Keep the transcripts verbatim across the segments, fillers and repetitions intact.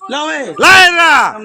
ꯂꯥꯎꯔꯦ꯫ ꯂꯥꯏꯔ!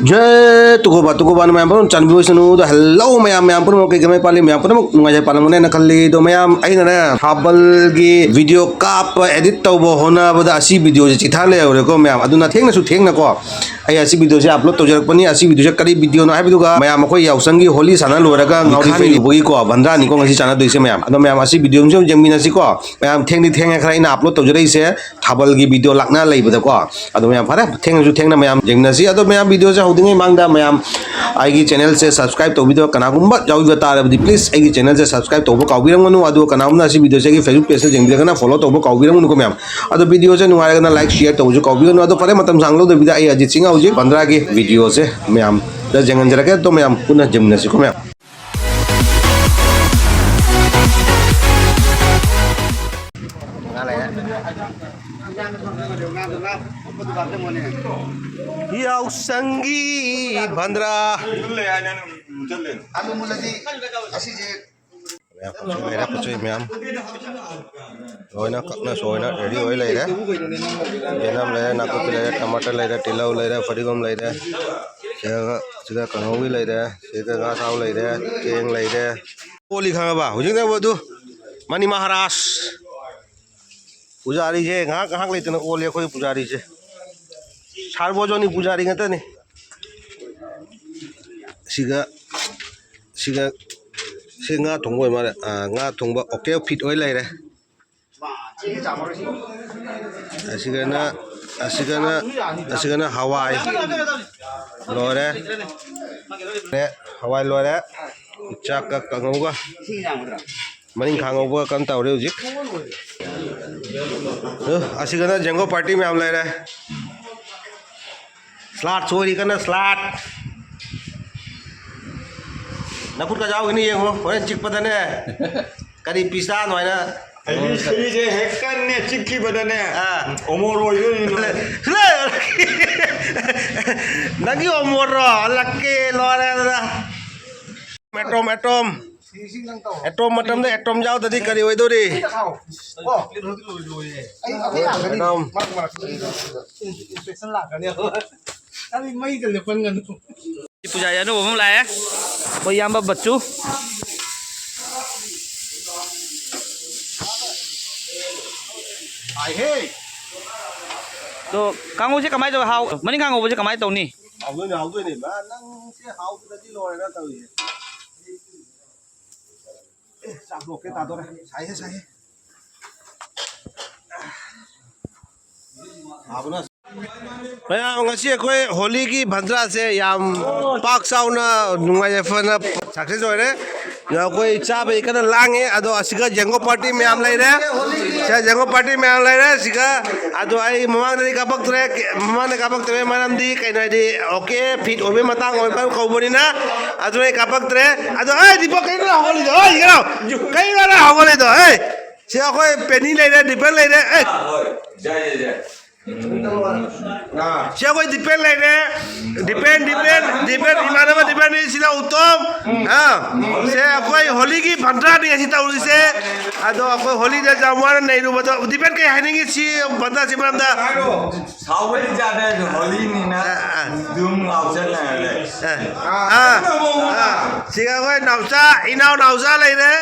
ꯖꯦ ꯇꯨꯀꯣꯕ, ꯇꯨꯀꯣꯕꯅ ꯃꯌꯥꯝ ꯄꯨꯝꯅꯃꯛ ꯆꯥꯟꯕꯤꯕ ꯑꯣꯏꯁꯅꯨ꯫ ꯑꯗꯣ hello ꯃꯌꯥꯝ, ꯃꯌꯥꯝ ꯄꯨꯝꯅꯃꯛ ꯀꯩ ꯀꯃꯥꯏ ꯄꯥꯜꯂꯤ? ꯃꯌꯥꯝ ꯄꯨꯝꯅꯃꯛ ꯅꯨꯡꯉꯥꯏꯖ ꯄꯥꯜꯂꯝꯒꯅꯦꯅ ꯈꯜꯂꯤ꯫ ꯑꯗꯣ ꯃꯌꯥꯝ, ꯑꯩꯅꯅꯦ ꯊꯥꯕꯜꯒꯤ video ꯀꯥꯞꯄ edit ꯇꯧꯕ ꯍꯣꯠꯅꯕꯗ ꯑꯁꯤ videoꯁꯦ ꯆꯤꯊꯥ ꯂꯩꯍꯧꯔꯦꯀꯣ ꯃꯌꯥꯝ꯫ ꯑꯗꯨꯅ ꯊꯦꯡꯅꯁꯨ ꯊꯦꯡꯅꯀꯣ ꯑꯩ ꯑꯁꯤ videoꯁꯦ upload ꯇꯧꯖꯔꯛꯄꯅꯤ꯫ ꯑꯁꯤ videoꯁꯦ ꯀꯔꯤ videoꯅꯣ ꯍꯥꯏꯕꯗꯨꯒ ꯃꯌꯥꯝ ꯑꯩꯈꯣꯏ ꯌꯥꯎꯁꯪꯒꯤ ꯍꯣꯂꯤ ꯁꯥꯟꯅ ꯂꯣꯏꯔꯒ ꯉꯥꯎꯈꯥꯏ ꯂꯨꯕꯒꯤꯀꯣ ꯕꯟꯗ꯭ꯔꯥꯅꯤꯀꯣ ꯉꯁꯤ ꯆꯥꯟꯅꯗꯣꯏꯁꯦ ꯃꯌꯥꯝ꯫ ꯑꯗꯣ ꯃꯌꯥꯝ ꯑꯁꯤ videoꯁꯦ ꯑꯗꯨꯝ ꯌꯦꯡꯃꯤꯟꯅꯁꯤꯀꯣ꯫ ꯃꯌꯥꯝ ꯊꯦꯡꯗꯤ ꯊꯦꯡꯉꯦ ꯈꯔ ꯑꯩꯅ upload ꯇꯧꯖꯔꯛꯏꯁꯦ꯫ ꯊꯥꯕꯜꯒꯤ video ꯂꯥꯛꯅ ꯂꯩꯕꯗꯀꯣ꯫ ꯑꯗꯣ ꯃꯌꯥꯝ ꯐꯔꯦ, ꯊꯦꯡꯅꯁꯨ ꯊꯦꯡꯅ ꯃꯌꯥꯝ ꯌꯦꯡꯃꯤꯟꯅꯁꯤ꯫ ꯑꯗꯣ ꯃꯌꯥꯝ videoꯁꯦ ꯍꯧꯗ꯭ꯔꯤꯉꯩ ꯃꯃꯥꯡꯗ ꯃꯌꯥꯝ ꯑꯩꯒꯤ channelꯁꯦ subscribe ꯇꯧꯕꯤꯗꯕ ꯀꯅꯥꯒꯨꯝꯕ ꯌꯥꯎꯕꯤꯕ ꯇꯥꯔꯕꯗꯤ please ꯑꯩꯒꯤ channelꯁꯦ subscribe ꯇꯧꯕ ꯀꯥꯎꯕꯤꯔꯝꯒꯅꯨ꯫ ꯑꯗꯨꯒ ꯀꯅꯥꯒꯨꯝꯕꯅ ꯑꯁꯤ videoꯁꯦ ꯑꯩꯒꯤ Facebook pageꯇ ꯌꯦꯡꯕꯤꯔꯒꯅ follow ꯇꯧꯕ ꯀꯥꯎꯕꯤꯔꯝꯒꯅꯨꯀꯣ ꯃꯌꯥꯝ꯫ ꯑꯗꯣ videoꯁꯦ ꯅꯨꯡꯉꯥꯏꯔꯒꯅ like share ꯇꯧꯕꯁꯨ ꯀꯥꯎꯕꯤꯒꯅꯨ꯫ ꯑꯗꯣ ꯐꯔꯦ, ꯃꯇꯝ ꯁꯥꯡ ꯂꯧꯗꯕꯤꯗ ꯑꯩ ꯍꯧꯖꯤꯛ ꯆꯤꯡ ꯍꯧꯖꯤꯛ ꯕꯟꯗ꯭ꯔꯥꯒꯤ videoꯁꯦ ꯃꯌꯥꯝꯗ ꯌꯦꯡꯍꯟꯖꯔꯛꯀꯦ꯫ ꯑꯗꯣ ꯃꯌꯥꯝ ꯄꯨꯟꯅ ꯌꯦꯡꯃꯤꯟꯅꯁꯤꯀꯣ ꯃꯌꯥꯝ꯫ ꯌꯥꯎꯁꯪꯒꯤ ꯕꯟꯗ꯭ꯔꯥ꯫ ꯑꯗꯨ ꯃꯨꯜꯂꯗꯤ ꯑꯁꯤꯁꯦ ꯃꯌꯥꯝ ꯄꯣꯠꯆꯩ ꯂꯩꯔꯦ, ꯄꯣꯠꯆꯩ ꯃꯌꯥꯝ ꯂꯣꯏꯅ ꯀꯛꯅ ꯁꯣꯏꯅ ready ꯑꯣꯏ ꯂꯩꯔꯦ꯫ ꯌꯦꯅꯝ ꯂꯩꯔꯦ, ꯅꯥꯀꯨꯞꯄꯤ ꯂꯩꯔꯦ, ꯇꯃꯥꯇꯔ ꯂꯩꯔꯦ, ꯇꯤꯜꯍꯧ ꯂꯩꯔꯦ, ꯐꯗꯤꯒꯣꯝ ꯂꯩꯔꯦ, ꯁꯤꯗ, ꯁꯤꯗ ꯀꯥꯡꯍꯧꯒꯤ ꯂꯩꯔꯦ, ꯁꯤꯗ ꯉꯥ ꯊꯥꯎ ꯂꯩꯔꯦ, ꯆꯦꯡ ꯂꯩꯔꯦ꯫ ꯑꯣꯜꯂꯤ ꯈꯪꯉꯕ? ꯍꯧꯖꯤꯛꯅ ꯑꯗꯨ ꯃꯅꯤ ꯃꯍꯥꯔꯥꯖ ꯄꯨꯖꯥꯔꯤꯁꯦ ꯉꯥꯏꯍꯥꯛ ꯉꯥꯏꯍꯥꯛ ꯂꯩꯇꯅ ꯑꯣꯜꯂꯤ ꯑꯩꯈꯣꯏ ꯄꯨꯖꯥꯔꯤꯁꯦ꯫ ꯁꯥꯔꯕꯣꯖꯣꯅꯤ ꯄꯨꯖꯥꯔꯤ ꯉꯥꯛꯇꯅꯤ꯫ ꯁꯤꯒ, ꯁꯤꯒ, ꯁꯤ ꯉꯥ ꯊꯣꯡꯕ ꯑꯣꯏ ꯃꯥꯜꯂꯦ꯫ ꯑꯥ, ꯉꯥ ꯊꯣꯡꯕ okay fit ꯑꯣꯏ ꯂꯩꯔꯦ꯫ ꯑꯁꯤꯒꯅ, ꯑꯁꯤꯒꯅ, ꯑꯁꯤꯒꯅ ꯍꯋꯥꯏ ꯂꯣꯏꯔꯦ꯫ ꯍꯋꯥꯏ ꯂꯣꯏꯔꯦ꯫ ꯆꯥꯛꯀ ꯀꯥꯡꯍꯧꯒ꯫ ꯃꯅꯤꯡ ꯈꯥꯡꯍꯧꯕ ꯀꯟꯅ ꯇꯧꯔꯤ ꯍꯧꯖꯤꯛ꯫ ꯑ, ꯑꯁꯤꯒꯅ ꯖꯦꯡꯒꯣ party ꯃꯌꯥꯝ ꯂꯩꯔꯦ꯫ Slot ꯁꯣꯏꯔꯤ ꯀꯟꯅ slot꯫ ꯅꯈꯨꯠꯀ ꯌꯥꯎꯈꯤꯅꯤ ꯌꯦꯡꯉꯣ, ꯍꯣꯔꯦꯟ ꯆꯤꯛꯄꯗꯅꯦ꯫ ꯀꯔꯤ ꯄꯤꯁꯇꯥꯅꯣ ꯍꯥꯏꯅ꯫ ꯑꯩꯒꯤ ꯁꯤꯔꯤꯁꯦ ꯍꯦꯛꯇꯅꯦ ꯆꯤꯛꯈꯤꯕꯗꯅꯦ꯫ ꯑꯥ꯫ ꯑꯣꯃꯣꯔ ꯑꯣꯏꯗꯣꯏꯅꯤ꯫ ꯅꯪꯒꯤ ꯑꯣꯃꯣꯔꯔꯣ? ꯂꯛꯀꯦ ꯂꯣꯏꯔꯦ ꯑꯗꯨꯗ꯫ Atom, atom꯫ ꯑꯦꯇꯣꯝ ꯃꯇꯝꯗ ꯑꯦꯇꯣꯝ ꯌꯥꯎꯗ꯭ꯔꯗꯤ ꯀꯔꯤ ꯑꯣꯏꯗꯧꯔꯤ? ꯑꯩ ꯑꯩꯈꯣꯏ ꯂꯥꯛꯀꯅꯤ꯫ ꯀꯅꯥꯝ꯫ ꯃꯔꯛ ꯃꯔꯛꯇ ꯏꯟꯁꯄꯦꯛꯁꯟ ꯂꯥꯛꯀꯅꯤ꯫ ꯑꯗꯨꯗꯤ ꯃꯩꯗ ꯂꯦꯞꯍꯟꯒꯅꯨ꯫ ꯄꯨꯖꯥꯔꯤ ꯑꯅꯧꯕ ꯑꯃ ꯂꯥꯛꯑꯦ, ꯑꯩꯈꯣꯏ ꯏꯌꯥꯝꯕ ꯕꯠꯆꯨ꯫ ꯍꯥꯏꯍꯦ꯫ ꯑꯗꯣ ꯀꯥꯡꯉꯧꯁꯦ ꯀꯃꯥꯏꯅ ꯇꯧ? ꯍꯥꯎ-, ꯃꯅꯤꯡ ꯀꯥꯡꯉꯧꯁꯦ ꯀꯃꯥꯏꯅ ꯇꯧꯅꯤ? ꯍꯥꯎꯗꯣꯏꯅꯦ, ꯍꯥꯎꯗꯣꯏꯅꯦ꯫ ꯃꯥ ꯅꯪꯁꯦ ꯍꯥꯎꯗ꯭ꯔꯗꯤ ꯂꯣꯏꯔꯦ ꯅꯪ ꯇꯧꯔꯤꯁꯦ꯫ ꯑꯦ, ꯆꯥꯛ ꯂꯣꯛꯀꯦ ꯇꯥꯗꯣꯔꯦ꯫ ꯁꯥꯏꯍꯦ, ꯁꯥꯏꯍꯦ꯫ ꯁꯥꯕꯅ꯫ ꯃꯌꯥꯝ, ꯉꯁꯤ ꯑꯩꯈꯣꯏ ꯍꯣꯂꯤꯒꯤ ꯚꯟꯗ꯭ꯔꯥꯁꯦ ꯌꯥꯝ ꯄꯥꯛ ꯆꯥꯎꯅ, ꯅꯨꯡꯉꯥꯏ ꯌꯥꯏꯐꯅ ꯁꯛꯁꯦꯁ ꯑꯣꯏꯔꯦ꯫ ꯑꯗꯣ ꯑꯩꯈꯣꯏ ꯆꯥꯕꯒꯤ ꯀꯟꯅ ꯂꯥꯡꯉꯦ꯫ ꯑꯗꯣ ꯑꯁꯤꯒ ꯖꯦꯡꯒꯣ ꯄꯥꯔꯇꯤ ꯃꯌꯥꯝ ꯂꯩꯔꯦ꯫ ꯁꯤꯗ ꯖꯦꯡꯒꯣ ꯄꯥꯔꯇꯤ ꯃꯌꯥꯝ ꯂꯩꯔꯦ꯫ ꯁꯤꯒ ꯑꯗꯣ ꯑꯩ ꯃꯃꯥꯡꯗꯗꯤ ꯀꯥꯞꯄꯛꯇ꯭ꯔꯦ꯫ ꯃꯃꯥꯡꯗ ꯀꯥꯞꯄꯛꯇꯕꯩ ꯃꯔꯝꯗꯤ ꯀꯩꯅꯣ ꯍꯥꯏꯗꯤ, ꯑꯣꯀꯦ, ꯐꯤꯠ ꯑꯣꯏꯕꯩ ꯃꯇꯥꯡ ꯑꯣꯏꯕ ꯀꯧꯕꯅꯤꯅ ꯑꯗꯨꯅ ꯑꯩ ꯀꯥꯞꯄꯛꯇ꯭ꯔꯦ꯫ ꯑꯗꯣ ꯑꯩ ꯗꯤꯄꯛ ꯀꯩꯅꯣ ꯍꯧꯒꯠꯂꯤꯗꯣ? ꯑꯩ ꯀꯩꯅꯣ? ꯀꯩꯅꯣ ꯍꯧꯒꯠꯂꯤꯗꯣ? ꯑꯩ ꯁꯤ ꯑꯩꯈꯣꯏ ꯄꯦꯅꯤ ꯂꯩꯔꯦ, ꯗꯤꯄꯛ ꯂꯩꯔꯦ꯫ ꯑꯩ ꯑꯥ, ꯁꯤ ꯑꯩꯈꯣꯏ ꯗꯤꯄꯦꯟ ꯂꯩꯔꯦ, ꯗꯤꯄꯦꯟ, ꯗꯤꯄꯦꯟ, ꯗꯤꯄꯦꯟ, ꯏꯃꯥꯟꯅꯕ ꯗꯤꯄꯦꯟ, ꯁꯤꯗ ꯎꯇꯣꯝ꯫ ꯑꯥ, ꯁꯦ ꯑꯩꯈꯣꯏ ꯍꯣꯂꯤꯒꯤ ꯚꯟꯗ꯭ꯔꯥꯅꯤ ꯉꯁꯤ ꯇꯧꯔꯤꯁꯦ꯫ ꯑꯗꯣ ꯑꯩꯈꯣꯏ ꯍꯣꯂꯤꯗ ꯌꯥꯝ ꯋꯥꯅ ꯅꯩꯔꯨꯕꯗꯣ, ꯗꯤꯄꯦꯟ ꯀꯩ ꯍꯥꯏꯅꯤꯡꯉꯤ ꯁꯤ ꯚꯟꯗ꯭ꯔꯥꯁꯤ ꯃꯔꯝꯗ? ꯁꯥꯎꯕꯗꯤ ꯌꯥꯗꯦ, ꯑꯗꯨ ꯍꯣꯂꯤꯅꯤꯅ ꯑꯥ, ꯑꯥ꯫ ꯑꯗꯨꯝ ꯉꯥꯎꯆꯠꯅꯔꯦ꯫ ꯑꯥ, ꯑꯥ, ꯑꯥ, ꯁꯤꯒ ꯑꯩꯈꯣꯏ ꯅꯥꯎꯆꯥ, ꯏꯅꯥꯎ ꯅꯥꯎꯆꯥ ꯂꯩꯔꯦ,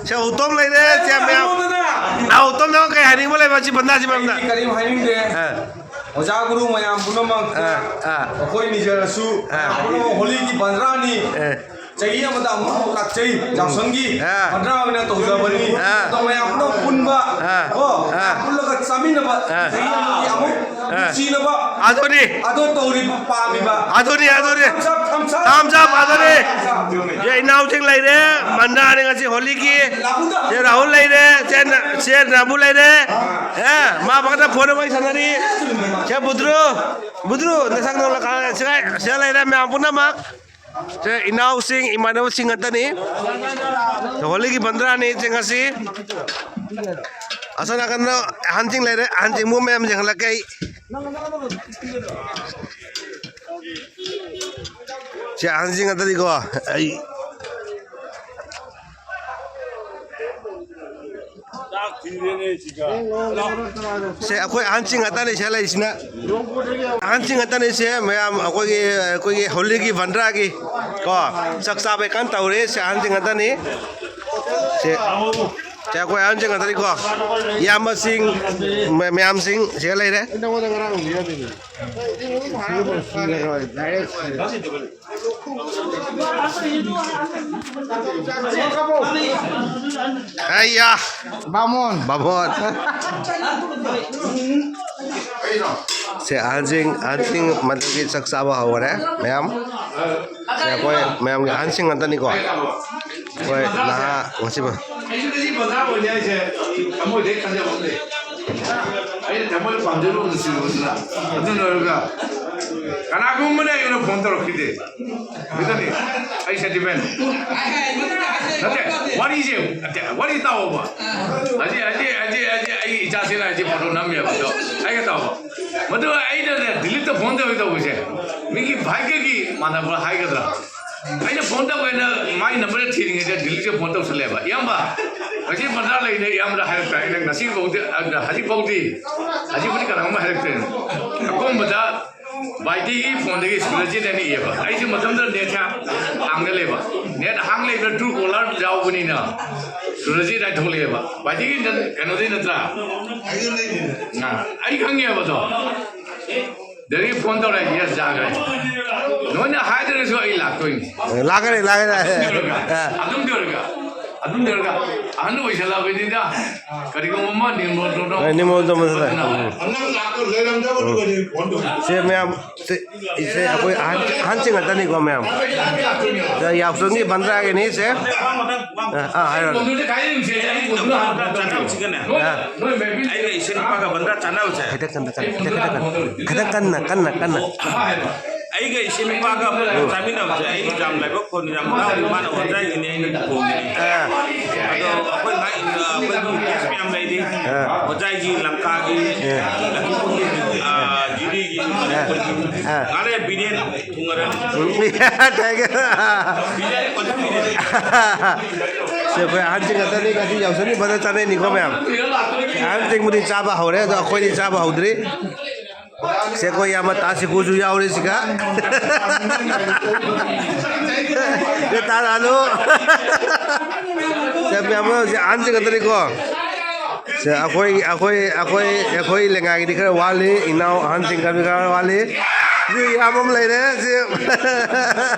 ꯁꯦ ꯎꯇꯣꯝ ꯂꯩꯔꯦ, ꯁꯦ ꯃꯌꯥꯝ꯫ ꯑꯥ, ꯎꯇꯣꯝꯗ ꯀꯩ ꯍꯥꯏꯅꯤꯡꯕ ꯂꯩꯕ ꯁꯤ ꯚꯟꯗ꯭ꯔꯥꯁꯤ ꯃꯔꯝꯗ? ꯑꯩꯗꯤ ꯀꯔꯤꯝ ꯍꯥꯏꯅꯤꯡꯗꯦ꯫ ꯑꯥ꯫ ꯑꯣꯖꯥ ꯒꯨꯔꯨ ꯃꯌꯥꯝ ꯄꯨꯝꯅꯃꯛ ꯑꯥ, ꯑꯥ꯫ ꯑꯩꯈꯣꯏ ꯅꯤꯖꯔꯁꯨ ꯑꯥ꯫ ꯄꯨꯝꯅꯃꯛ ꯍꯣꯂꯤꯒꯤ ꯕꯟꯗ꯭ꯔꯥꯅꯤ꯫ ꯑꯥ꯫ ꯆꯍꯤ ꯑꯃꯗ ꯑꯃꯨꯛ ꯂꯥꯛꯆꯩ꯫ ꯌꯥꯎꯁꯪꯒꯤ ꯑꯥ꯫ ꯕꯟꯗ꯭ꯔꯥ ꯑꯣꯏꯅ ꯇꯧꯖꯕꯅꯤ꯫ ꯑꯥ꯫ ꯑꯗꯣ ꯃꯌꯥꯝ ꯄꯨꯝꯅꯃꯛ ꯄꯨꯟꯕ, ꯑꯥ꯫ ꯀꯣ, ꯑꯥ꯫ ꯃꯌꯥꯝ ꯄꯨꯜꯂꯒ ꯆꯥꯃꯤꯟꯅꯕ, ꯑꯥ꯫ ꯆꯍꯤ ꯑꯃꯒꯤ ꯑꯃꯨꯛ ꯑꯥ꯫ ꯅꯨꯡꯁꯤꯅꯕ ꯑꯗꯨꯅꯤ꯫ ꯑꯗꯣ ꯇꯧꯔꯤꯕ, ꯄꯥꯝꯃꯤꯕ꯫ ꯑꯗꯨꯅꯤ, ꯑꯗꯨꯅꯤ꯫ Thumbs up, thumbs up. Thumbs up, ꯑꯗꯨꯅꯤ꯫ Thumbs up. ꯌꯦ, ꯏꯅꯥꯎꯁꯤꯡ ꯂꯩꯔꯦ, ꯃꯟꯗꯥꯅꯤ ꯉꯁꯤ ꯍꯣꯂꯤꯒꯤ꯫ ꯂꯥꯕꯨꯗ꯫ ꯁꯦ ꯔꯥꯍꯨꯜ ꯂꯩꯔꯦ, ꯁꯦ ꯅ-, ꯁꯦ ꯅꯥꯕꯨ ꯂꯩꯔꯦ꯫ ꯑꯦ, ꯃꯥ ꯐꯖꯅ ꯐꯣꯟꯗ ꯋꯥꯔꯤ ꯁꯥꯟꯅꯔꯤ꯫ ꯁꯦ ꯕꯨꯗ꯭ꯔꯨ, ꯕꯨꯗ꯭ꯔꯨ, ꯅꯁꯛ ꯅꯧꯅ ꯁꯤꯗ, ꯁꯤꯗ ꯂꯩꯔꯦ ꯃꯌꯥꯝ ꯄꯨꯝꯅꯃꯛ꯫ ꯁꯦ ꯏꯅꯥꯎꯁꯤꯡ, ꯏꯃꯥꯟꯅꯕꯁꯤꯡ ꯉꯥꯛꯇꯅꯤ꯫ ꯍꯣꯂꯤꯒꯤ ꯕꯟꯗ꯭ꯔꯥꯅꯤ ꯁꯦ ꯉꯁꯤ꯫ ꯑꯁꯣꯝ ꯅꯥꯀꯟꯗ ꯑꯍꯟꯁꯤꯡ ꯂꯩꯔꯦ, ꯑꯍꯟꯁꯤꯡꯕꯨ ꯃꯌꯥꯝ ꯌꯦꯡꯍꯜꯂꯛꯀꯦ ꯑꯩ꯫ ꯁꯤ ꯑꯍꯟꯁꯤꯡ ꯉꯥꯛꯇꯅꯤꯀꯣ꯫ ꯑꯩ ꯁꯦ, ꯑꯩꯈꯣꯏ ꯑꯍꯟꯁꯤꯡ ꯉꯥꯛꯇꯅꯤ ꯁꯤꯗ ꯂꯩꯔꯤꯁꯤꯅ꯫ ꯑꯍꯟꯁꯤꯡ ꯉꯥꯛꯇꯅꯤ ꯁꯦ, ꯃꯌꯥꯝ ꯑꯩꯈꯣꯏꯒꯤ, ꯑꯩꯈꯣꯏꯒꯤ ꯍꯣꯂꯤꯒꯤ ꯕꯟꯗ꯭ꯔꯥꯒꯤ ꯀꯣ, ꯆꯥꯛ ꯆꯥꯕꯩ ꯀꯟꯅ ꯇꯧꯔꯤ꯫ ꯁꯦ, ꯑꯍꯟꯁꯤꯡ ꯉꯥꯛꯇꯅꯤ꯫ ꯁꯦ, ꯁꯦ, ꯑꯩꯈꯣꯏ ꯑꯍꯟꯁꯤꯡ ꯉꯥꯛꯇꯅꯤꯀꯣ꯫ ꯏꯌꯥꯝꯕꯁꯤꯡ, ꯃ-, ꯃꯌꯥꯝꯁꯤꯡ ꯁꯤꯗ ꯂꯩꯔꯦ꯫ ꯑꯩꯌꯥ꯫ ꯕꯥꯃꯣꯟ꯫ ꯕꯥꯃꯣꯟ꯫ ꯁꯦ, ꯑꯍꯟꯁꯤꯡ, ꯑꯍꯟꯁꯤꯡ ꯃꯗꯨꯒꯤ ꯆꯥꯛ ꯆꯥꯕ ꯍꯧꯈꯔꯦ ꯃꯌꯥꯝ꯫ ꯁꯦ, ꯑꯩꯈꯣꯏ ꯃꯌꯥꯝꯒꯤ ꯑꯍꯟꯁꯤꯡ ꯉꯥꯛꯇꯅꯤꯀꯣ꯫ ꯑꯩꯈꯣꯏ ꯅꯍꯥ ꯉꯁꯤꯕ ꯑꯩꯁꯨ ꯉꯁꯤ ꯕꯖꯥꯔ ꯑꯣꯏꯅꯤ ꯍꯥꯏꯁꯦ ꯊꯃꯣꯏꯗꯩ ꯈꯟꯖꯕ ꯑꯃ ꯂꯩ꯫ ꯑꯩꯅ ꯊꯃꯣꯏꯗ ꯄꯥꯝꯖꯔꯨꯕ ꯅꯨꯡꯁꯤꯔꯨꯕꯗꯨꯅ꯫ ꯑꯗꯨꯅ ꯑꯣꯏꯔꯒ ꯀꯅꯥꯒꯨꯝꯕꯅ ꯑꯩꯉꯣꯟꯗ ꯐꯣꯟ ꯇꯧꯔꯛꯈꯤꯗꯦ꯫ ꯑꯗꯨꯗꯤ ꯑꯩ sentiment ꯅꯠꯇꯦ, ꯋꯥꯔꯤꯁꯦ, ꯅꯠꯇꯦ, ꯋꯥꯔꯤ ꯇꯥꯎꯑꯣꯕ꯫ ꯍꯧꯖꯤꯛ, ꯍꯧꯖꯤꯛ, ꯍꯧꯖꯤꯛ, ꯍꯧꯖꯤꯛ ꯑꯩ ꯏꯆꯥꯁꯤꯅ ꯍꯧꯖꯤꯛ ꯐꯣꯇꯣ ꯅꯝꯃꯦꯕ ꯑꯗꯣ, ꯑꯩꯒ ꯇꯥꯎꯕ꯫ ꯃꯗꯨ ꯑꯩꯅꯅꯦ ꯗꯤꯂꯤꯠꯇ ꯐꯣꯟ ꯇꯧꯒꯦ ꯇꯧꯕꯁꯦ, ꯃꯤꯒꯤ ꯚꯥꯏꯒꯒꯤ ꯃꯥꯟꯅꯕ ꯍꯥꯏꯒꯗ꯭ꯔꯥ? ꯑꯩꯅ ꯐꯣꯟ ꯇꯧꯒꯦꯅ ꯃꯥꯒꯤ ꯅꯝꯕꯔꯗ ꯊꯤꯔꯤꯉꯩꯗ ꯗꯤꯂꯤꯠꯁꯦ ꯐꯣꯟ ꯇꯧꯁꯜꯂꯦꯕ꯫ "ꯏꯌꯥꯝꯕ, ꯉꯁꯤ ꯕꯖꯥꯔ ꯂꯩꯅꯦ ꯏꯌꯥꯝꯕꯗ ꯍꯥꯏꯔꯛꯇ꯭ꯔꯥ?" ꯑꯩꯅ ꯉꯁꯤꯐꯥꯎꯗꯤ, ꯑ, ꯍꯧꯖꯤꯛꯐꯥꯎꯗꯤ, ꯍꯧꯖꯤꯛꯄꯨꯗꯤ ꯀꯅꯥꯒꯨꯝꯕ ꯍꯥꯏꯔꯛꯇ꯭ꯔꯦꯅ꯫ ꯑꯀꯣꯟꯕꯗ ꯕꯥꯏꯗꯤꯒꯤ ꯐꯣꯟꯗꯒꯤ ꯁꯨꯔꯖꯤꯠ ꯑꯅ ꯏꯌꯦꯕ꯫ ꯑꯩꯁꯨ ꯃꯇꯝꯗꯨꯗ ꯅꯦꯠꯁꯦ ꯍꯥꯡꯗ ꯂꯩꯕ꯫ ꯅꯦꯠ ꯍꯥꯡ ꯂꯩꯕꯗ ꯇ꯭ꯔꯨ ꯀꯣꯂꯔ ꯌꯥꯎꯕꯅꯤꯅ ꯁꯨꯔꯖꯤꯠ ꯍꯥꯏ ꯊꯣꯛꯂꯛꯑꯦꯕ꯫ ꯕꯥꯏꯗꯤꯒꯤ ꯅ-, ꯀꯩꯅꯣꯗꯩ ꯅꯠꯇ꯭ꯔꯥ? ꯑ, ꯑꯩ ꯈꯪꯉꯦꯕ ꯑꯗꯣ꯫ ꯗꯦꯜꯂꯤ ꯐꯣꯟ ꯇꯧꯔꯛꯑꯦ, "ꯌꯦꯁ, ꯌꯥꯈ꯭ꯔꯦ꯫ ꯅꯣꯏꯅ ꯍꯥꯏꯗ꯭ꯔꯁꯨ ꯑꯩ ꯂꯥꯛꯇꯣꯏꯅꯤ"꯫ ꯂꯥꯛꯀꯅꯤ, ꯂꯥꯛꯀꯅꯤ꯫ ꯑꯗꯨꯝꯗꯤ ꯑꯣꯏꯔꯒ, ꯑꯗꯨꯝꯗꯤ ꯑꯣꯏꯔꯒ, ꯑꯗꯨꯝꯗꯤ ꯑꯣꯏꯔꯒ, ꯑꯍꯟ ꯑꯣꯏꯁꯜꯂꯛꯑꯕꯅꯤꯅ ꯀꯔꯤꯒꯨꯝꯕ ꯑꯃ ꯅꯤꯔꯃꯣꯜ ꯇꯧꯅꯕ ꯑꯦ, ꯅꯤꯔꯃꯣꯜ ꯇꯧꯅꯕ ꯍꯣꯠꯅꯕ꯫ ꯅꯪ ꯂꯥꯛꯇꯣꯏ ꯂꯩꯔꯝꯗꯕꯗꯨꯒꯗꯤ ꯐꯣꯟ ꯇꯧ꯫ ꯁꯦ ꯃꯌꯥꯝ, ꯁꯦ, ꯁꯦ ꯑꯩꯈꯣꯏ ꯑꯍꯟ, ꯑꯍꯟꯁꯤꯡ ꯉꯥꯛꯇꯅꯤꯀꯣ ꯃꯌꯥꯝ꯫ ꯁꯦ ꯌꯥꯎꯁꯪꯒꯤ ꯕꯟꯗ꯭ꯔꯥꯒꯤꯅꯤ ꯁꯦ꯫ ꯑꯥ, ꯑꯥ, ꯍꯥꯏꯔꯣ꯫ ꯀꯣꯟꯗꯨꯗꯤ ꯀꯥꯏꯗ ꯌꯦꯡꯁꯦ? ꯑꯩ ꯀꯣꯟꯗꯨꯅ ꯍꯥꯟꯅ ꯕꯟꯗ꯭ꯔꯥ ꯆꯥꯟꯅꯕꯁꯤꯒꯅꯦ꯫ ꯅꯣꯏ, ꯑꯥ꯫ ꯅꯣꯏ ꯃꯦꯕꯤ ꯑꯩꯒ ꯏꯆꯦ ꯅꯨꯄꯥꯒ ꯕꯟꯗ꯭ꯔꯥ ꯆꯥꯟꯅꯕꯁꯦ꯫ ꯈꯤꯇꯪ ꯀꯟꯅ, ꯈꯤꯇꯪ, ꯈꯤꯇꯪ ꯀꯟꯅ, ꯈꯤꯇꯪ ꯀꯟꯅ, ꯀꯟꯅ, ꯀꯟꯅ꯫ ꯑꯩꯒ ꯏꯆꯦ ꯅꯨꯄꯥꯒ ꯆꯥꯃꯤꯟꯅꯕꯁꯦ ꯑꯩ ꯌꯥꯝ ꯂꯥꯏꯕꯛ ꯐꯣꯟ ꯌꯥꯝ ꯍꯔꯥꯎꯔꯤ꯫ ꯃꯥꯅ ꯑꯣꯖꯥꯒꯤꯅꯦ, ꯑꯩꯅ ꯊꯣꯡꯉꯤꯅꯦ꯫ ꯑꯥ꯫ ꯑꯗꯣ ꯑꯩꯈꯣꯏ ꯉꯥꯏ-, ꯑꯩꯈꯣꯏꯒꯤ ꯒꯦꯁ ꯃꯌꯥꯝ ꯂꯩꯔꯤ꯫ ꯑꯥ꯫ ꯑꯣꯖꯥꯒꯤ ꯂꯪꯀꯥꯒꯤ, ꯑꯥ꯫ ꯂꯛꯈꯤꯄꯨꯔꯒꯤ, ꯑꯥ, ꯖꯤꯔꯤꯒꯤ, ꯑꯥ꯫ ꯑꯥ꯫ ꯉꯥꯔꯦ ꯕꯤꯔꯦꯟ ꯊꯨꯡꯉꯔꯦ꯫ Thank you꯫ ꯕꯤꯔꯦꯟ ꯀꯣꯟꯊꯤ ꯕꯤꯔꯦꯟ꯫ ꯑꯩꯈꯣꯏ ꯑꯍꯟꯁꯤꯡ ꯈꯛꯇꯅꯤ ꯉꯁꯤ ꯌꯥꯎꯁꯪꯒꯤ ꯐꯖꯅ ꯆꯥꯅꯩꯅꯤꯀꯣ ꯃꯌꯥꯝ꯫ ꯑꯍꯟꯁꯤꯡꯕꯨꯗꯤ ꯆꯥꯕ ꯍꯧꯔꯦ, ꯑꯗꯣ ꯑꯩꯈꯣꯏꯗꯤ ꯆꯥꯕ ꯍꯧꯗ꯭ꯔꯤ꯫ ꯁꯦ, ꯑꯩꯈꯣꯏ ꯏꯌꯥꯝꯕ ꯇꯥꯁꯤꯀꯨꯁꯨ ꯌꯥꯎꯔꯤ ꯁꯤꯒ꯫ ꯁꯦ, ꯇꯥ ꯂꯥꯜꯂꯨ꯫ ꯁꯦ, ꯃꯌꯥꯝ ꯁꯦ ꯑꯍꯟꯁꯤꯡ ꯈꯛꯇꯅꯤꯀꯣ꯫ ꯁꯦ, ꯑꯩꯈꯣꯏ, ꯑꯩꯈꯣꯏ, ꯑꯩꯈꯣꯏ, ꯑꯩꯈꯣꯏ ꯂꯦꯡꯒꯥꯒꯤꯗꯤ ꯈꯔ ꯋꯥꯠꯂꯤ, ꯏꯅꯥꯎ ꯑꯍꯟꯁꯤꯡ ꯈꯔ ꯈꯔ ꯋꯥꯠꯂꯤ꯫ ꯁꯤ ꯏꯌꯥꯝꯕ ꯑꯃ ꯂꯩꯔꯦ꯫ ꯁꯤ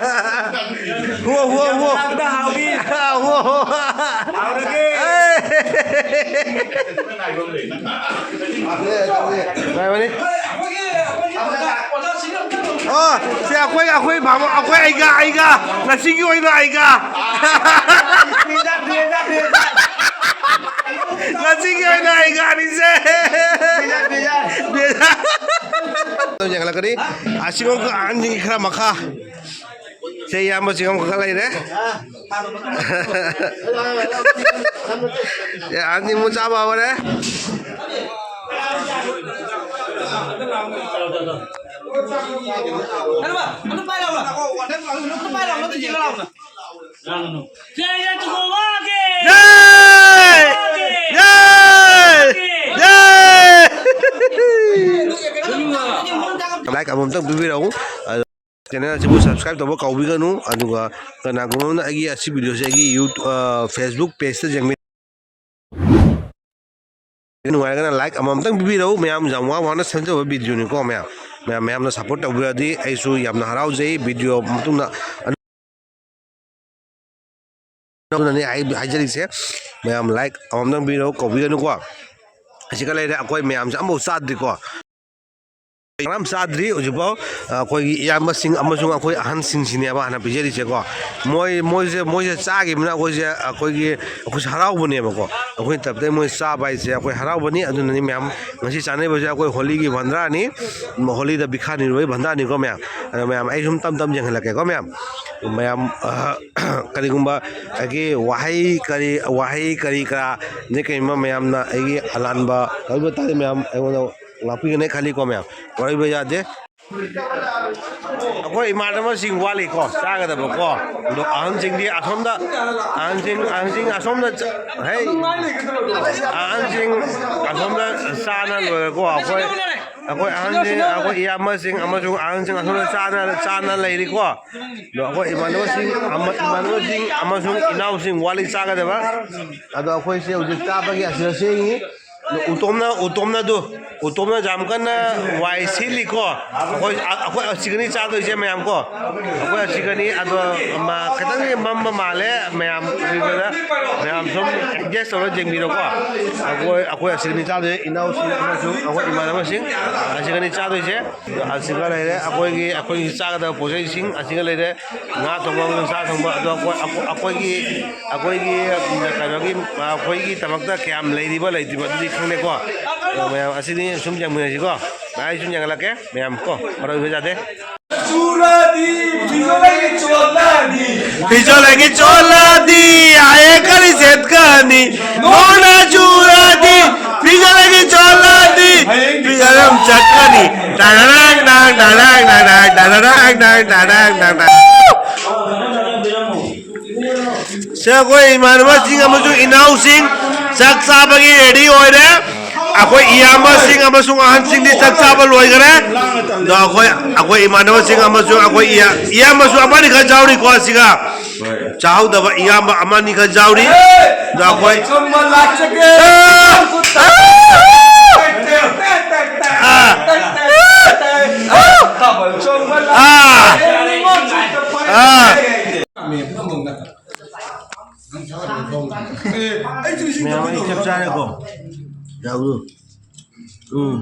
ꯍꯨ, ꯍꯨ, ꯍꯨ꯫ ꯍꯨ, ꯍꯨ꯫ ꯍꯥꯎꯔꯒꯦ꯫ ꯑꯦ꯫ ꯅꯨꯡꯉꯥꯏꯕꯅꯤ꯫ ꯑꯣ, ꯁꯤ ꯑꯩꯈꯣꯏ, ꯑꯩꯈꯣꯏ ꯚꯥꯕꯣꯛ, ꯑꯩꯈꯣꯏ ꯑꯩꯒ, ꯑꯩꯒ, ꯉꯁꯤꯒꯤ ꯑꯣꯏꯅ ꯑꯩꯒ꯫ ꯉꯁꯤꯒꯤ ꯑꯣꯏꯅ ꯑꯩꯒ ꯑꯅꯤꯁꯦ꯫ ꯌꯦꯡꯍꯜꯂꯛꯀꯅꯤ꯫ ꯑꯁꯤꯐꯥꯎ ꯑꯍꯟꯁꯤꯡꯒꯤ ꯈꯔ ꯃꯈꯥ꯫ ꯁꯦ, ꯏꯌꯥꯝꯕꯁꯤꯡ ꯑꯃꯈꯛ ꯂꯩꯔꯦ꯫ ꯁꯦ, ꯑꯍꯟꯁꯤꯡ ꯑꯃꯨꯛ ꯆꯥꯕ ꯍꯧꯔꯦ꯫ Like ꯑꯃꯃꯝꯇꯪ ꯄꯤꯕꯤꯔꯛꯎ꯫ Channel ꯑꯁꯤꯕꯨ subscribe ꯇꯧꯕ ꯀꯥꯎꯕꯤꯒꯅꯨ꯫ ꯑꯗꯨꯒ ꯀꯅꯥꯒꯨꯝꯕ ꯑꯃꯅ ꯑꯩꯒꯤ ꯑꯁꯤ video ꯁꯦ ꯑꯩꯒꯤ YouTube, ꯑ, Facebook page ꯇ ꯌꯦꯡꯕꯤ-, ꯅꯨꯡꯉꯥꯏꯔꯒꯅ like ꯑꯃꯃꯝꯇꯪ ꯄꯤꯕꯤꯔꯛꯎ꯫ ꯃꯌꯥꯝ ꯌꯥꯝ ꯋꯥ ꯋꯥꯅ ꯁꯦꯝꯖꯕ video ꯅꯤꯀꯣ ꯃꯌꯥꯝ꯫ ꯃꯌꯥꯝ, ꯃꯌꯥꯝꯅ support ꯇꯧꯕꯤꯔꯗꯤ ꯑꯩꯁꯨ ꯌꯥꯝꯅ ꯍꯔꯥꯎꯖꯩ꯫ Video ꯃꯇꯨꯡꯗ ꯑꯗꯨꯅꯅꯦ ꯑꯩ ꯍꯥꯏꯖꯔꯤꯁꯦ꯫ ꯃꯌꯥꯝ like ꯑꯃꯃꯝꯇꯪ ꯄꯤꯔꯛꯎ, ꯀꯥꯎꯕꯤꯒꯅꯨꯀꯣ꯫ ꯑꯁꯤꯒ ꯂꯩꯔꯦ, ꯑꯩꯈꯣꯏ ꯃꯌꯥꯝꯁꯦ ꯑꯃꯐꯥꯎ ꯆꯥꯗ꯭ꯔꯤꯀꯣ꯫ ꯀꯅꯥꯝ ꯆꯥꯗ꯭ꯔꯤ ꯍꯧꯖꯤꯛꯐꯥꯎ꯫ ꯑꯩꯈꯣꯏꯒꯤ ꯏꯌꯥꯝꯕꯁꯤꯡ ꯑꯃꯁꯨꯡ ꯑꯩꯈꯣꯏ ꯑꯍꯟꯁꯤꯡꯁꯤꯅꯦꯕ ꯍꯥꯟꯅ ꯄꯤꯖꯔꯤꯁꯦꯀꯣ꯫ ꯃꯣꯏ, ꯃꯣꯏꯁꯦ, ꯃꯣꯏꯁꯦ ꯆꯥꯈꯤꯕꯅ ꯑꯩꯈꯣꯏꯁꯦ, ꯑꯩꯈꯣꯏꯒꯤ, ꯑꯩꯈꯣꯏꯁꯦ ꯍꯔꯥꯎꯕꯅꯦꯕꯀꯣ꯫ ꯑꯩꯈꯣꯏ ꯇꯞꯇꯩ ꯃꯣꯏ ꯆꯥꯕ ꯍꯥꯏꯁꯦ ꯑꯩꯈꯣꯏ ꯍꯔꯥꯎꯕꯅꯤ꯫ ꯑꯗꯨꯅꯅꯤ ꯃꯌꯥꯝ ꯉꯁꯤ ꯆꯥꯅꯔꯤꯕꯁꯦ ꯑꯩꯈꯣꯏ ꯍꯣꯂꯤꯒꯤ ꯚꯟꯗ꯭ꯔꯥꯅꯤ꯫ ꯍꯣꯂꯤꯗ ꯕꯤꯈꯥ ꯅꯤꯔꯨꯕꯒꯤ ꯚꯟꯗ꯭ꯔꯥꯅꯤꯀꯣ ꯃꯌꯥꯝ꯫ ꯑꯗꯣ ꯃꯌꯥꯝ ꯑꯩ ꯁꯨꯝ ꯇꯝ ꯇꯝ ꯌꯦꯡꯍꯜꯂꯛꯀꯦꯀꯣ ꯃꯌꯥꯝ꯫ ꯃꯌꯥꯝ, ꯑ, ꯀꯔꯤꯒꯨꯝꯕ ꯑꯩꯒꯤ ꯋꯥꯍꯩ ꯀꯔꯤ, ꯋꯥꯍꯩ ꯀꯔꯤ ꯀꯔꯥ, ꯑꯗꯩ ꯀꯔꯤꯒꯨꯝꯕ ꯃꯌꯥꯝꯅ ꯑꯩꯒꯤ ꯑꯂꯥꯟꯕ ꯑꯣꯏꯕ ꯇꯥꯔꯗꯤ ꯃꯌꯥꯝ ꯑꯩꯉꯣꯟꯗ ꯉꯥꯛꯄꯤꯒꯅꯤ ꯈꯜꯂꯤꯀꯣ ꯃꯌꯥꯝ꯫ ꯋꯥꯔꯧꯕ ꯌꯥꯗꯦ꯫ ꯑꯩꯈꯣꯏ ꯏꯃꯥꯟꯅꯕꯁꯤꯡ ꯋꯥꯠꯂꯤꯀꯣ, ꯆꯥꯒꯗꯕꯀꯣ꯫ ꯑꯗꯣ ꯑꯍꯟꯁꯤꯡꯗꯤ ꯑꯁꯣꯝꯗ, ꯑꯍꯟꯁꯤꯡ, ꯑꯍꯟꯁꯤꯡ ꯑꯁꯣꯝꯗ ꯆ-, ꯍꯩ, ꯑꯍꯟꯁꯤꯡ ꯑꯁꯣꯝꯗ ꯆꯥꯅ ꯂꯣꯏꯔꯦꯀꯣ꯫ ꯑꯩꯈꯣꯏ, ꯑꯩꯈꯣꯏ ꯑꯍꯟꯁꯤꯡ, ꯑꯩꯈꯣꯏ ꯏꯌꯥꯝꯕꯁꯤꯡ ꯑꯃꯁꯨꯡ ꯑꯍꯟꯁꯤꯡ ꯑꯁꯣꯝꯗ ꯆꯥꯅ, ꯆꯥꯅ ꯂꯩꯔꯤꯀꯣ꯫ ꯑꯗꯣ ꯑꯩꯈꯣꯏ ꯏꯃꯥꯟꯅꯕꯁꯤꯡ ꯑꯃ-, ꯏꯃꯥꯟꯅꯕꯁꯤꯡ ꯑꯃꯁꯨꯡ ꯏꯅꯥꯎꯁꯤꯡ ꯋꯥꯠꯂꯤ ꯆꯥꯒꯗꯕ꯫ ꯑꯗꯣ ꯑꯩꯈꯣꯏꯁꯦ ꯍꯧꯖꯤꯛ ꯆꯥꯕꯒꯤ ꯑꯁꯤꯗ ꯁꯦꯝꯃꯤ꯫ ꯎꯇꯣꯝꯅ, ꯎꯇꯣꯝꯅ ꯑꯗꯨ, ꯎꯇꯣꯝꯅ ꯌꯥꯝ ꯀꯟꯅ ꯋꯥꯏ ꯁꯤꯠꯂꯤꯀꯣ꯫ ꯑꯩꯈꯣꯏ, ꯑꯩꯈꯣꯏ ꯑꯁꯤꯒꯅꯤ ꯆꯥꯗꯣꯏꯁꯦ ꯃꯌꯥꯝ ꯀꯣ꯫ ꯑꯩꯈꯣꯏ ꯑꯁꯤꯒꯅꯤ, ꯑꯗꯣ ꯃ-, ꯈꯤꯇꯪꯗꯤ ꯃꯝꯕ ꯃꯥꯜꯂꯦ ꯃꯌꯥꯝ ꯎꯕꯗ꯫ ꯃꯌꯥꯝ ꯁꯨꯝ ꯑꯦꯗꯖꯁ ꯇꯧꯔ ꯌꯦꯡꯕꯤꯔꯣꯀꯣ꯫ ꯑꯩꯈꯣꯏ, ꯑꯩꯈꯣꯏ ꯑꯁꯤꯒꯅꯤ ꯆꯥꯗꯣꯏꯁꯦ, ꯏꯅꯥꯎꯁꯤꯡ ꯑꯃꯁꯨꯡ ꯑꯩꯈꯣꯏ ꯏꯃꯥꯟꯅꯕꯁꯤꯡ ꯑꯁꯤꯒꯅꯤ ꯆꯥꯗꯣꯏꯁꯦ꯫ ꯑꯁꯤꯒ ꯂꯩꯔꯦ ꯑꯩꯈꯣꯏꯒꯤ, ꯑꯩꯈꯣꯏꯒꯤ ꯆꯥꯒꯗꯕ ꯄꯣꯠꯆꯩꯁꯤꯡ ꯑꯁꯤꯒ ꯂꯩꯔꯦ꯫ ꯉꯥ ꯊꯣꯡꯕ ꯑꯃꯁꯨꯡ ꯁꯥ ꯊꯣꯡꯕ꯫ ꯑꯗꯣ ꯑꯩꯈꯣꯏ, ꯑꯩꯈꯣꯏꯒꯤ, ꯑꯩꯈꯣꯏꯒꯤ, ꯎꯝ, ꯀꯩꯅꯣꯒꯤ, ꯑꯩꯈꯣꯏꯒꯤꯗꯃꯛꯇ ꯀꯌꯥꯝ ꯂꯩꯔꯤꯕ ꯂꯩꯇ꯭ꯔꯤꯕ ꯑꯗꯨꯗꯤ ꯈꯪꯗꯦꯀꯣ꯫ ꯑꯗꯣ ꯃꯌꯥꯝ ꯑꯁꯤꯗꯤ ꯁꯨꯝ ꯌꯦꯡꯃꯤꯟꯅꯁꯤꯀꯣ꯫ ꯑꯩ ꯁꯨꯝ ꯌꯦꯡꯍꯜꯂꯛꯀꯦ ꯃꯌꯥꯝ ꯀꯣ꯫ ꯃꯔꯛ ꯌꯥꯗꯦ꯫ ꯆꯨꯔꯗꯤ ꯐꯤꯖꯣꯜꯒꯤ ꯆꯣꯠꯂꯅꯤ꯫ ꯐꯤꯖꯣꯜꯒꯤ ꯆꯣꯠꯂꯗꯤ ꯑꯥꯌꯦ ꯀꯔꯤ ꯁꯦꯠꯀꯅꯤ? ꯅꯣꯡꯅ ꯆꯨꯔꯗꯤ ꯐꯤꯖꯣꯜꯒꯤ ꯆꯣꯠꯂꯗꯤ ꯐꯤꯖꯣꯜ ꯑꯃ ꯆꯠꯀꯅꯤ꯫ ꯗꯥꯗꯥꯔꯥꯡ ꯗꯥꯡ, ꯗꯥꯗꯥꯔꯥꯡ ꯗꯥꯡ ꯗꯥꯡ, ꯗꯥꯗꯥꯔꯥꯡ ꯗꯥꯡ, ꯗꯥꯗꯥꯔꯥꯡ ꯗꯥꯡ ꯗꯥꯡ꯫ ꯁꯦ, ꯑꯩꯈꯣꯏ ꯏꯃꯥꯟꯅꯕꯁꯤꯡ ꯑꯃꯁꯨꯡ ꯏꯅꯥꯎꯁꯤꯡ ꯆꯥꯛ ꯆꯥꯕꯒꯤ ꯔꯦꯗꯤ ꯑꯣꯏꯔꯦ꯫ ꯑꯩꯈꯣꯏ ꯏꯌꯥꯝꯕꯁꯤꯡ ꯑꯃꯁꯨꯡ ꯑꯍꯟꯁꯤꯡꯗꯤ ꯆꯥꯛ ꯆꯥꯕ ꯂꯣꯏꯈꯔꯦ꯫ ꯑꯗꯣ ꯑꯩꯈꯣꯏ, ꯑꯩꯈꯣꯏ ꯏꯃꯥꯟꯅꯕꯁꯤꯡ ꯑꯃꯁꯨꯡ ꯑꯩꯈꯣꯏ ꯏꯌꯥ-, ꯏꯌꯥꯝꯕꯁꯨ ꯑꯃꯅꯤ ꯈꯛ ꯌꯥꯎꯔꯤꯀꯣ ꯑꯁꯤꯒ꯫ ꯆꯥꯍꯧꯗꯕ ꯏꯌꯥꯝꯕ ꯑꯃꯅꯤ ꯈꯛ ꯌꯥꯎꯔꯤ꯫ ꯑꯗꯣ ꯑꯩꯈꯣꯏ, ꯑꯥ! ꯑꯥ! ꯑꯥ! ꯃꯌꯥꯝ ꯑꯩ ꯆꯞ ꯆꯥꯔꯦꯀꯣ꯫ ꯌꯥꯎꯗꯨ꯫ ꯎꯝ꯫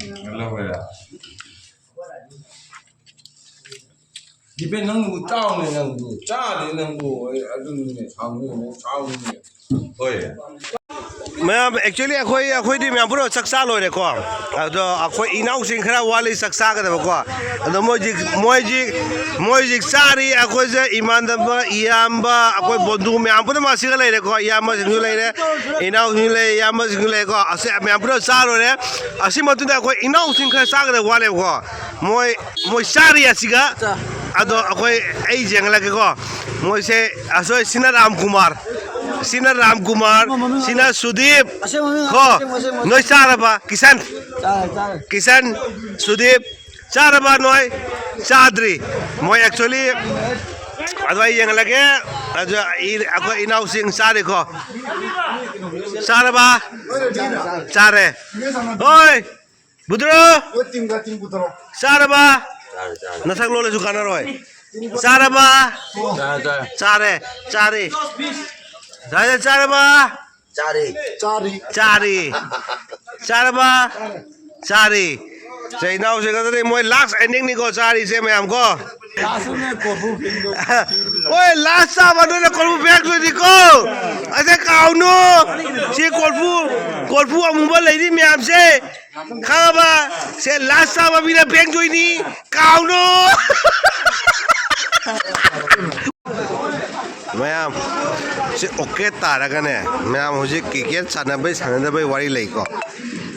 ꯗꯤꯄꯦꯟ, ꯅꯪꯕꯨ ꯆꯥꯎꯅꯦ, ꯅꯪꯕꯨ ꯆꯥꯗꯦ, ꯅꯪꯕꯨ ꯑꯩ ꯑꯗꯨꯅꯤꯅꯦ, ꯁꯥꯎꯅꯤꯅꯦ, ꯁꯥꯎꯅꯤꯅꯦ꯫ ꯍꯣꯏ꯫ ꯃꯌꯥꯝ, actually ꯑꯩꯈꯣꯏ, ꯑꯩꯈꯣꯏꯗꯤ ꯃꯌꯥꯝ ꯄꯨꯝꯅꯃꯛ ꯆꯥꯛ ꯆꯥ ꯂꯣꯏꯔꯦꯀꯣ꯫ ꯑꯗꯣ ꯑꯩꯈꯣꯏ ꯏꯅꯥꯎꯁꯤꯡ ꯈꯔ ꯋꯥꯠꯂꯤ ꯆꯥꯛ ꯆꯥꯒꯗꯕꯀꯣ꯫ ꯑꯗꯣ ꯃꯣꯏꯖꯤꯛ, ꯃꯣꯏꯖꯤꯛ, ꯃꯣꯏꯖꯤꯛ ꯆꯥꯔꯤ꯫ ꯑꯩꯈꯣꯏꯁꯦ ꯏꯃꯥꯟꯅꯕ, ꯏꯌꯥꯝꯕ, ꯑꯩꯈꯣꯏ ꯕꯣꯟꯗꯨ ꯃꯌꯥꯝ ꯄꯨꯝꯅꯃꯛ ꯑꯁꯤꯒ ꯂꯩꯔꯦꯀꯣ꯫ ꯏꯌꯥꯝꯕꯁꯤꯡꯁꯨ ꯂꯩꯔꯦ, ꯏꯅꯥꯎꯁꯤꯡꯁꯨ ꯂꯩꯔꯦ, ꯏꯌꯥꯝꯕꯁꯤꯡꯁꯨ ꯂꯩꯔꯦꯀꯣ꯫ ꯑꯁꯤ ꯃꯌꯥꯝ ꯄꯨꯝꯅꯃꯛ ꯆꯥ ꯂꯣꯏꯔꯦ꯫ ꯑꯁꯤ ꯃꯇꯨꯡꯗ ꯑꯩꯈꯣꯏ ꯏꯅꯥꯎꯁꯤꯡ ꯈꯔ ꯆꯥꯒꯗꯕ ꯋꯥꯠꯂꯦꯕꯀꯣ꯫ ꯃꯣꯏ ꯃꯣꯏ ꯆꯥꯔꯤ ꯑꯁꯤꯒ꯫ ꯑꯗꯣ ꯑꯩꯈꯣꯏ, ꯑꯩ ꯌꯦꯡꯍꯜꯂꯛꯀꯦꯀꯣ꯫ ꯃꯣꯏꯁꯦ ꯑꯁꯣꯏ ꯁꯤꯅ ꯔꯥꯝ ꯀꯨꯃꯥꯔ, ꯁꯤꯅ ꯔꯥꯝ ꯀꯨꯃꯥꯔ, ꯁꯤꯅ ꯁꯨꯗꯤꯞ꯫ ꯑꯁꯦꯡꯕ ꯃꯃꯤꯡ ꯀꯣ꯫ ꯑꯁꯦꯡꯕ, ꯑꯁꯦꯡꯕ, ꯅꯣꯏ ꯑꯁꯦꯡꯕ꯫ ꯆꯥꯔꯕ? ꯀꯤꯁꯟ꯫ ꯆꯥꯔꯦ, ꯆꯥꯔꯦ꯫ ꯀꯤꯁꯟ, ꯁꯨꯗꯤꯞ, ꯆꯥꯔꯕ ꯅꯣꯏ? ꯆꯥꯗ꯭ꯔꯤ꯫ ꯃꯣꯏ actually, ꯑꯗꯣ ꯑꯩ ꯌꯦꯡꯍꯜꯂꯛꯀꯦ꯫ ꯑꯗꯣ ꯑꯩ, ꯑꯩꯈꯣꯏ ꯏꯅꯥꯎꯁꯤꯡ ꯆꯥꯔꯦꯀꯣ꯫ ꯆꯥꯔꯕ? ꯆꯥꯔꯦ꯫ ꯍꯣꯏ꯫ ꯕꯨꯗ꯭ꯔꯣ! ꯃꯣꯏ ꯇꯤꯝꯒ ꯇꯤꯝ ꯄꯨꯊꯣꯔꯛꯑꯣ꯫ ꯆꯥꯔꯕ? ꯆꯥꯔꯦ, ꯆꯥꯔꯦ꯫ ꯅꯁꯛ ꯂꯣꯜꯂꯁꯨ ꯀꯥꯟꯅꯔꯣꯏ꯫ ꯆꯥꯔꯕ? ꯆꯥꯔꯦ, ꯆꯥꯔꯦ꯫ ꯆꯥꯔꯦ, ꯆꯥꯔꯦ꯫ ꯆꯥꯔꯦ꯫ ꯆꯥꯔꯦ꯫ ꯆꯥꯔꯦ꯫ ꯆꯥꯔꯦ꯫ ꯆꯥꯔꯦ꯫ ꯆꯥꯔꯕ? ꯆꯥꯔꯦ꯫ ꯁꯦ, ꯏꯅꯥꯎꯁꯦ ꯈꯛꯇꯅꯤ, ꯃꯣꯏ last ending ꯅꯤꯀꯣ ꯆꯥꯔꯤꯁꯦ ꯃꯌꯥꯝ ꯀꯣ꯫ ꯂꯥꯁꯅꯦ ꯀꯣꯔꯐꯨ ꯐꯦꯡꯗꯣꯏ꯫ ꯍꯣꯏ, last ꯆꯥꯕ ꯅꯣꯏꯅ ꯀꯣꯔꯐꯨ ꯐꯦꯡꯗꯣꯏꯅꯤꯀꯣ꯫ ꯑꯗ ꯀꯥꯎꯅꯨ꯫ ꯁꯤ ꯀꯣꯔꯐꯨ, ꯀꯣꯔꯐꯨ ꯑꯃꯨꯕ ꯂꯩꯔꯤ ꯃꯌꯥꯝꯁꯦ꯫ ꯈꯪꯉꯕ? ꯁꯦ last ꯆꯥꯕ ꯃꯤꯅ ꯐꯦꯡꯗꯣꯏꯅꯤ꯫ ꯀꯥꯎꯅꯨ꯫ ꯃꯌꯥꯝ, ꯁꯤ okay ꯇꯥꯔꯒꯅꯦ, ꯃꯌꯥꯝ ꯍꯧꯖꯤꯛ cricket ꯁꯥꯟꯅꯕꯩ ꯁꯥꯟꯅꯗꯕꯩ ꯋꯥꯔꯤ ꯂꯩꯀꯣ꯫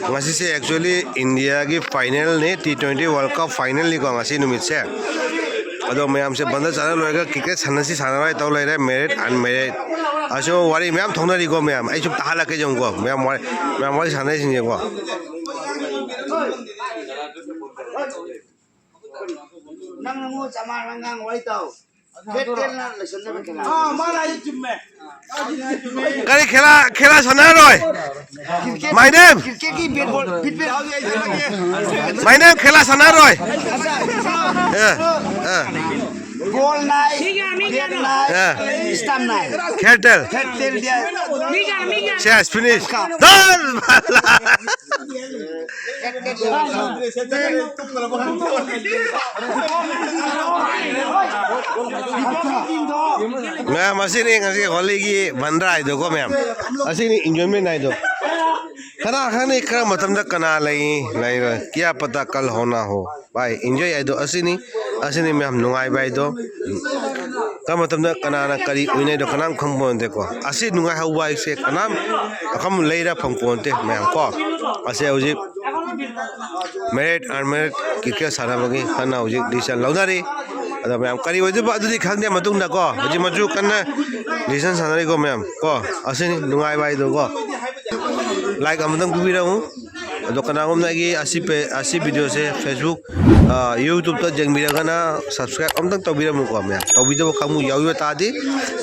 ꯉꯁꯤꯁꯦ actually India ꯒꯤ final ꯅꯤ, T twenty World Cup final ꯅꯤꯀꯣ ꯉꯁꯤ ꯅꯨꯃꯤꯠꯁꯦ꯫ ꯑꯗꯣ ꯃꯌꯥꯝꯁꯦ ꯕꯟꯗ ꯆꯥꯔ ꯂꯣꯏꯔꯒ cricket ꯁꯥꯟꯅꯁꯤ ꯁꯥꯟꯅꯔꯣꯏ ꯇꯧ ꯂꯩꯔꯦ, married unmarried꯫ ꯑꯁꯤꯒꯨꯝꯕ ꯋꯥꯔꯤ ꯃꯌꯥꯝ ꯊꯣꯛꯅꯔꯤꯀꯣ ꯃꯌꯥꯝ꯫ ꯑꯩ ꯁꯨꯝ ꯇꯥꯍꯜꯂꯛꯀꯦ ꯌꯦꯡꯉꯨꯀꯣ, ꯃꯌꯥꯝ ꯋꯥꯔꯤ, ꯃꯌꯥꯝ ꯋꯥꯔꯤ ꯁꯥꯟꯅꯔꯤꯁꯤꯡꯁꯦꯀꯣ꯫ ꯅꯪ ꯅꯃꯣ ꯆꯃꯥ ꯅꯪ ꯉꯥꯡ ꯋꯥꯔꯤ ꯇꯧ꯫ ꯐꯦꯠ ꯇꯦꯜꯅ ꯂꯣꯏꯁꯤꯟꯅꯕ ꯀꯅꯥ? ꯑꯥ, ꯃꯥꯅ ꯍꯥꯏꯁꯦ ꯆꯨꯝꯃꯦ꯫ ꯀꯔꯤ ꯈꯦꯂꯥ, ꯈꯦꯂꯥ ꯁꯥꯟꯅꯔꯣꯏ? Cricket, My name? ꯀ꯭ꯔꯤꯀꯦꯠꯀꯤ ꯕꯦꯠ ꯕꯣꯜ, ꯐꯤꯠ ꯕꯦꯠ ꯍꯥꯎꯁ ꯑꯩ ꯈꯪꯉꯦ꯫ My name ꯈꯦꯂꯥ ꯁꯥꯟꯅꯔꯣꯏ꯫ ꯑꯦ, ꯑꯦ꯫ ꯒꯣꯜ ꯅꯥꯏ, ꯕꯦꯠ ꯅꯥꯏ, ꯑꯦ꯫ ꯏꯁꯇꯥꯝ ꯅꯥꯏ꯫ ꯈꯦꯇꯦꯜ꯫ ꯐꯦꯠ ꯇꯦꯜ ꯗꯦ꯫ Chess finish꯫ Done! ꯃꯌꯥꯝ, ꯑꯁꯤꯅꯤ ꯉꯁꯤ ꯍꯣꯂꯤꯒꯤ ꯕꯟꯗ꯭ꯔꯥ ꯍꯥꯏꯗꯣꯀꯣ ꯃꯌꯥꯝ꯫ ꯑꯁꯤꯅꯤ enjoyment ꯍꯥꯏꯗꯣ꯫ ꯀꯅꯥ ꯈꯪꯅꯤ ꯀꯔꯝꯕ ꯃꯇꯝꯗ ꯀꯅꯥ ꯂꯩ, ꯂꯩꯔꯣꯏ꯫ ꯀꯌꯥ ꯄꯇꯥ ꯀꯜ ꯍꯣꯅꯥ ꯍꯣ꯫ ꯚꯥꯏ, enjoy ꯍꯥꯏꯗꯣ ꯑꯁꯤꯅꯤ, ꯑꯁꯤꯅꯤ ꯃꯌꯥꯝ ꯅꯨꯡꯉꯥꯏꯕ ꯍꯥꯏꯗꯣ꯫ ꯀꯔꯝꯕ ꯃꯇꯝꯗ ꯀꯅꯥꯅ ꯀꯔꯤ ꯑꯣꯏꯅꯩꯗꯣ ꯀꯅꯥꯝ ꯈꯪꯕ ꯅꯠꯇꯦꯀꯣ꯫ ꯑꯁꯤ ꯅꯨꯡꯉꯥꯏꯍꯧꯕ ꯍꯥꯏꯁꯦ ꯀꯅꯥꯝ ꯃꯐꯝ ꯂꯩꯔ ꯐꯪꯄꯣꯟꯇꯦ ꯃꯌꯥꯝ ꯀꯣ꯫ ꯑꯁꯦ ꯍꯧꯖꯤꯛ Married unmarried cricket ꯁꯥꯟꯅꯕꯒꯤ ꯀꯟꯅ ꯍꯧꯖꯤꯛ decision ꯂꯧꯅꯔꯤ꯫ ꯑꯗꯣ ꯃꯌꯥꯝ ꯀꯔꯤ ꯑꯣꯏꯗꯣꯏꯕ ꯑꯗꯨꯗꯤ ꯈꯪꯗꯦ ꯃꯇꯨꯡꯗ ꯀꯣ꯫ ꯍꯧꯖꯤꯛ ꯃꯆꯨ ꯀꯟꯅ decision ꯁꯥꯟꯅꯔꯤꯀꯣ ꯃꯌꯥꯝ ꯀꯣ꯫ ꯑꯁꯤꯅꯤ ꯅꯨꯡꯉꯥꯏꯕ ꯍꯥꯏꯗꯣ ꯀꯣ꯫ Like ꯑꯃꯇꯪ ꯄꯤꯕꯤꯔꯝꯃꯨ꯫ ꯑꯗꯣ ꯀꯅꯥꯒꯨꯝꯕꯅ ꯑꯩꯒꯤ ꯑꯁꯤ ꯄꯦ-, ꯑꯁꯤ video ꯁꯦ Facebook, ꯑ, YouTube ꯇ ꯌꯦꯡꯕꯤꯔꯒꯅ subscribe ꯑꯃꯇꯪ ꯇꯧꯕꯤꯔꯝꯃꯨꯀꯣ ꯃꯌꯥꯝ꯫ ꯇꯧꯕꯤꯗꯕ ꯀꯥꯡꯕꯨ ꯌꯥꯎꯕ ꯇꯥꯔꯗꯤ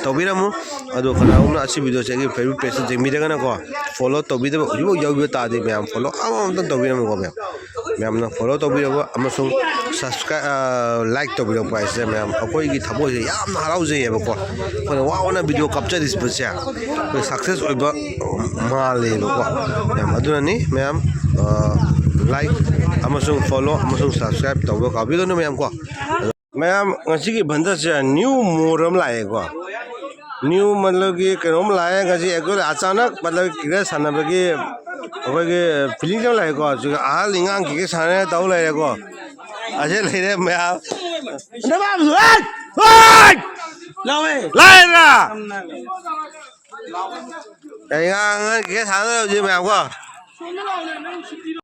ꯇꯧꯕꯤꯔꯝꯃꯨ꯫ ꯑꯗꯣ ꯀꯅꯥꯒꯨꯝꯕꯅ ꯑꯁꯤ video ꯁꯦ ꯑꯩꯒꯤ Facebook page ꯇ ꯌꯦꯡꯕꯤꯔꯒꯅꯀꯣ, follow ꯇꯧꯕꯤꯗꯕ ꯍꯧꯖꯤꯛꯐꯥꯎ ꯌꯥꯎꯕ ꯇꯥꯔꯗꯤ ꯃꯌꯥꯝ follow ꯑꯃꯃꯝꯇꯪ ꯇꯧꯕꯤꯔꯝꯃꯨꯀꯣ ꯃꯌꯥꯝ꯫ ꯃꯌꯥꯝꯅ follow ꯇꯧꯕꯤꯔꯕ ꯑꯃꯁꯨꯡ subscribe, ꯑ, like ꯇꯧꯕꯤꯔꯛꯄ ꯍꯥꯏꯁꯦ ꯃꯌꯥꯝ ꯑꯩꯈꯣꯏꯒꯤ ꯊꯃꯣꯏꯁꯦ ꯌꯥꯝꯅ ꯍꯔꯥꯎꯖꯩꯌꯦꯕꯀꯣ꯫ ꯑꯩꯈꯣꯏꯅ ꯋꯥ ꯋꯥꯅ video ꯀꯥꯞꯆꯔꯤꯕꯁꯦ ꯑꯩꯈꯣꯏ success ꯑꯣꯏꯕ ꯃꯥꯜꯂꯦꯕꯀꯣ꯫ ꯃꯌꯥꯝ ꯑꯗꯨꯅꯅꯤ ꯃꯌꯥꯝ, ꯑ, like ꯑꯃꯁꯨꯡ follow ꯑꯃꯁꯨꯡ subscribe ꯇꯧꯕ ꯀꯥꯎꯕꯤꯒꯅꯨ ꯃꯌꯥꯝ ꯀꯣ꯫ ꯃꯌꯥꯝ ꯉꯁꯤꯒꯤ ꯕꯟꯗꯁꯦ new mood ꯑꯃ ꯂꯥꯛꯑꯦꯀꯣ꯫ New ꯃꯇꯂꯕꯀꯤ ꯀꯩꯅꯣꯝ ꯂꯥꯛꯑꯦ ꯉꯁꯤ꯫ Actually ꯑꯆꯥꯅꯛ ꯃꯇꯂꯕꯀꯤ cricket ꯁꯥꯟꯅꯕꯒꯤ ꯑꯩꯈꯣꯏꯒꯤ feeling ꯑꯃ ꯂꯥꯛꯑꯦꯀꯣ꯫ ꯍꯧꯖꯤꯛ ꯑꯍꯜ ꯏꯉꯥꯡ cricket ꯁꯥꯟꯅꯔ ꯇꯧ ꯂꯩꯔꯦꯀꯣ꯫ ꯑꯁꯤ ꯂꯩꯔꯦ ꯃꯌꯥꯝ꯫ ꯅꯃꯥꯝꯁꯨ, ꯍꯩꯠ! ꯍꯩꯠ! ꯂꯥꯎꯋꯦ꯫ ꯂꯥꯏꯔ! ꯏꯉꯥꯡ ꯑꯉꯥꯡ cricket ꯁꯥꯟꯅ ꯂꯩꯔꯦ ꯍꯧꯖꯤꯛ ꯃꯌꯥꯝ ꯀꯣ꯫